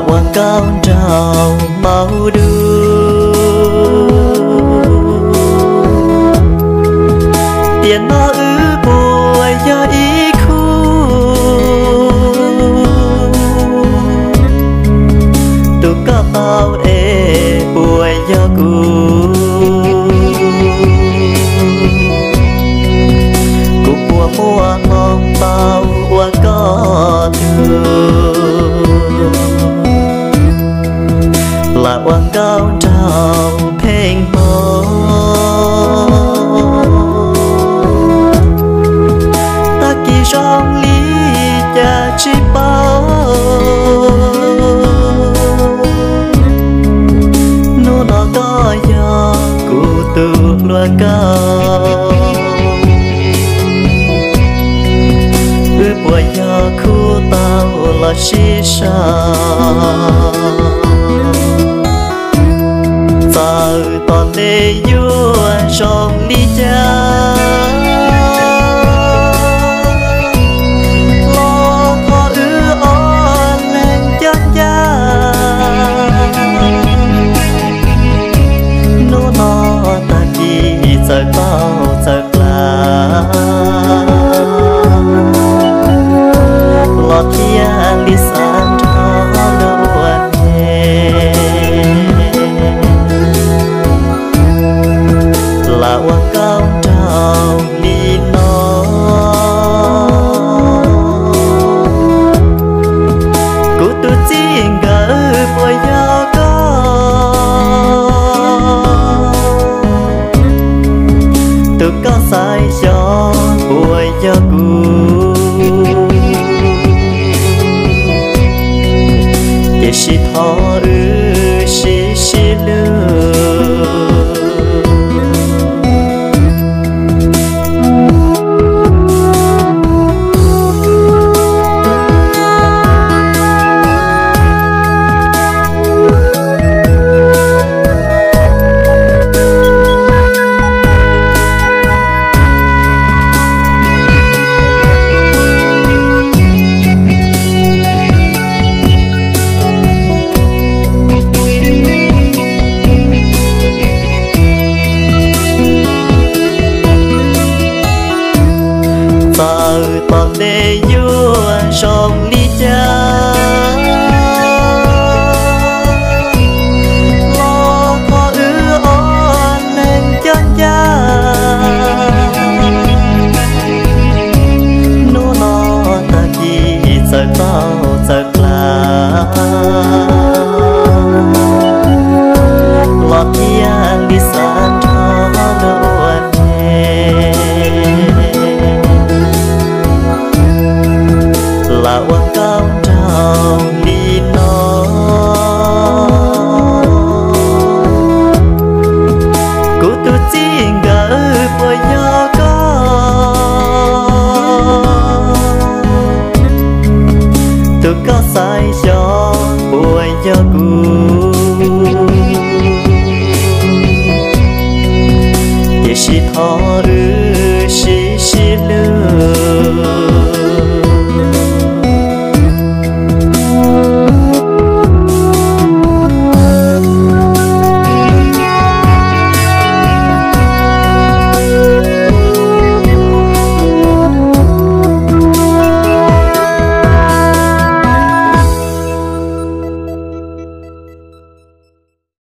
Ua nkauj nraug maum dub, tiam no wb puas yog ib khub? Tus koj tau es puas yog kuv? Kuv puas muaj hmoo tau ua koj tug, lam ua nkauj nraug pheej hmo? Tag kis zoo li cas tsis paub, hnub no koj yog kuv tus hluas nkauj, wb puas yog khub tau los sib sau? Txawm tom ntej yuav zoo li cas los thov wb ob leeg coob ncaj, hnub no tag kis txawm tau txawm plam los thiaj li xav nrog dua me. Lam ua nkauj nraug li no, kuv tus txij nkawm puas yog koj? Tus koj xaiv xyov puas yog kuv? Tiam sis thov wb sib sib hlub. Txawm tom ntej yuav zoo li cas los thov wb ob leeg coob ncaj, hnub no tag kis txawm tau txawm plam los thiaj li xav nrog dua me. Lam ua nkauj nraug li no, kuv tus txij nkawm puas yog koj? Tus koj xaiv xyov puas yog kuv? Tiam sis thov wb